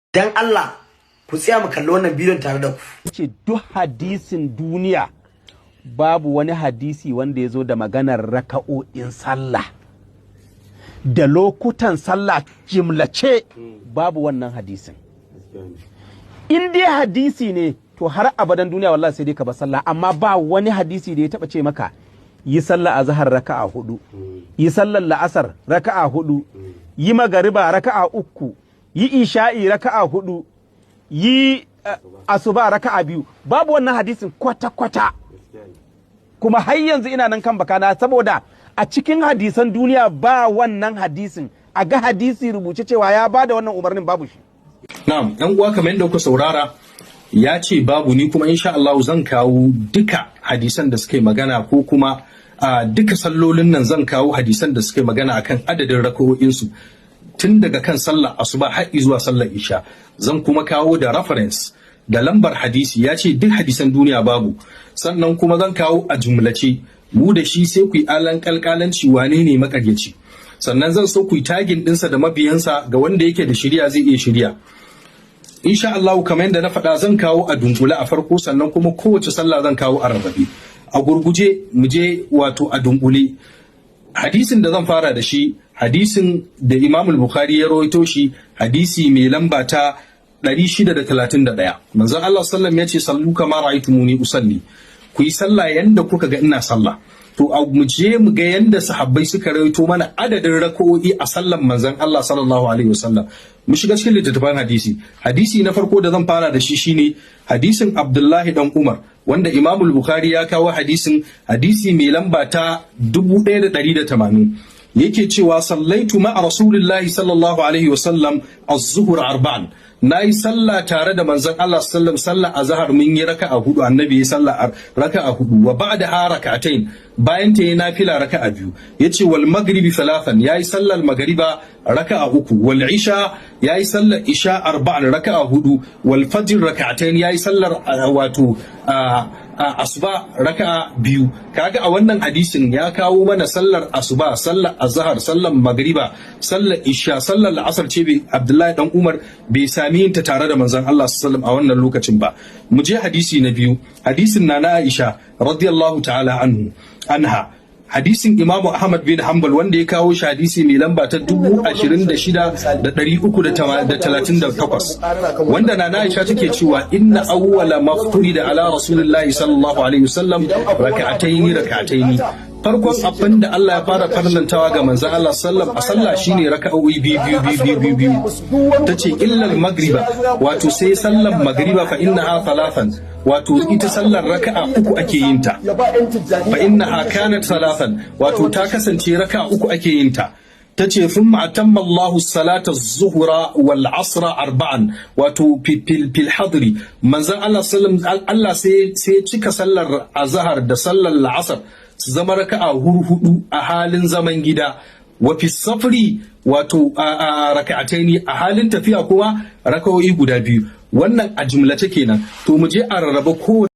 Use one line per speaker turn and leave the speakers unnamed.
Dan Allah ku tsaya mu kalli wannan bidiyon tare da ku.
Ce duk hadisin duniya, babu wani hadisi wanda ya zo da maganar raka'o'in sallah da lokutan sallah jimlace, babu wannan hadisin. In dai hadisi ne, to har abadan duniya wallahi sai dai ka bar sallah, amma ba wani hadisi da ya taba ce maka yi sallah azhar raka'a hudu, yi sallar la'asar raka'a hudu, yi magariba raka'a uku, yi isha'i raka'a hudu, yi asuba raka'a biyu. Babu wannan hadisin kwata-kwata. Kuma har yanzu ina nan kan bakana, saboda a cikin hadisan duniya ba wannan hadisin. A ga hadisi rubuce cewa ya ba da wannan umarnin, babu shi.
Na'am, ɗan uwa, kamar yadda kuka saurara, ya ce babu. Ni kuma insha Allah zan kawo duka hadisan da suka yi magana, ko kuma a duka sallolin nan zan kawo hadisan da suka yi magana akan adadin raka'o'insu, tun daga kan sallar asuba har zuwa sallar isha. Zan kuma kawo da reference da lambar hadisi. Ya ce duk hadisan duniya babu. Sannan kuma zan kawo a jumlace. Mu da shi sai ku yi alan kalkalanci wane ne makaryaci. Sannan zan so ku yi tagging ɗinsa da mabiyansa, ga wanda yake da shirya zai iya shirya insha Allah. Kamar yadda na faɗa, zan kawo a dunkule a farko, sannan kuma kowace sallah zan kawo a rarrabe. A gurguje mu je, wato a dunkule, hadisin da zan fara da shi, hadisin da Imam Bukhari ya rawaito shi, hadisi mai lamba ta 631. Manzon Allah sallam ya ce: "صلوا كما رأيتموني أصلي." Ku yi sallah yanda kuka ga ina sallah. To, a mu je mu ga yanda sahabbai suka rawaito mana adadin raka'o'i a sallan manzon Allah sallallahu alaihi wasallam. Mu shiga cikin littattafan hadisi. Hadisi na farko da zan fara da shi shine hadisin Abdullahi dan Umar, wanda Imam Bukhari ya kawo hadisin, hadisi mai lamba ta 1180. Yake cewa: "صليت مع رسول الله صلى الله عليه وسلم الظهر أربعا." Nayi sallah tare da manzon Allah sallam sallah azhar, mun yi raka'a hudu. Annabi ya sallah raka'a hudu, وبعدها ركعتين, bayan ta yi nafila raka'a biyu. Yace: "والمغرب ثلاثا," yayi sallar magariba raka'a uku. "والعشاء," yayi sallar isha, "أربعا," raka'a hudu. "والفجر ركعتين," yayi sallar wato asuba raka'a biyu. Kaga a wannan hadisin ya kawo mana sallar asuba, sallar azhar, sallar magriba, sallar isha. Sallar la'asar ce bai Abdullahi dan Umar bai sami yin ta tare da manzon Allah sallallahu a wannan lokacin ba. Mu je hadisi na biyu, hadisin na Aisha رضي الله تعالى عنها, hadisin Imam Ahmad bin Hanbal wanda ya kawo shi, hadisi mai lamba ta 26,338, wanda na Aisha take cewa: "إن أول ما افترض على رسول الله صلى الله عليه وسلم ركعتين ركعتين." Farkon abin da Allah ya fara farlantawa ga manzon Allah sallam a sallah shine raka'o'i biyu biyu biyu biyu biyu. Tace: "إلا المغرب," wato sai sallan magriba, "فإنها ثلاثا," wato ita sallar raka'a uku ake yin ta. "فإنها كانت ثلاثا," wato ta kasance raka'a uku ake yin ta. Tace: "ثم أتم الله الصلاة الظهر والعصر أربعا," wato في الحضر. Manzon Allah sallam Allah sai cika sallar azhar da sallar la'asar su zama raka'a hurhudu a halin zaman gida. "وفي السفر," wato a ركعتين, a halin tafiya kuma raka'o'i guda biyu. Wannan a jumlace kenan. To, mu je a rarraba kowace.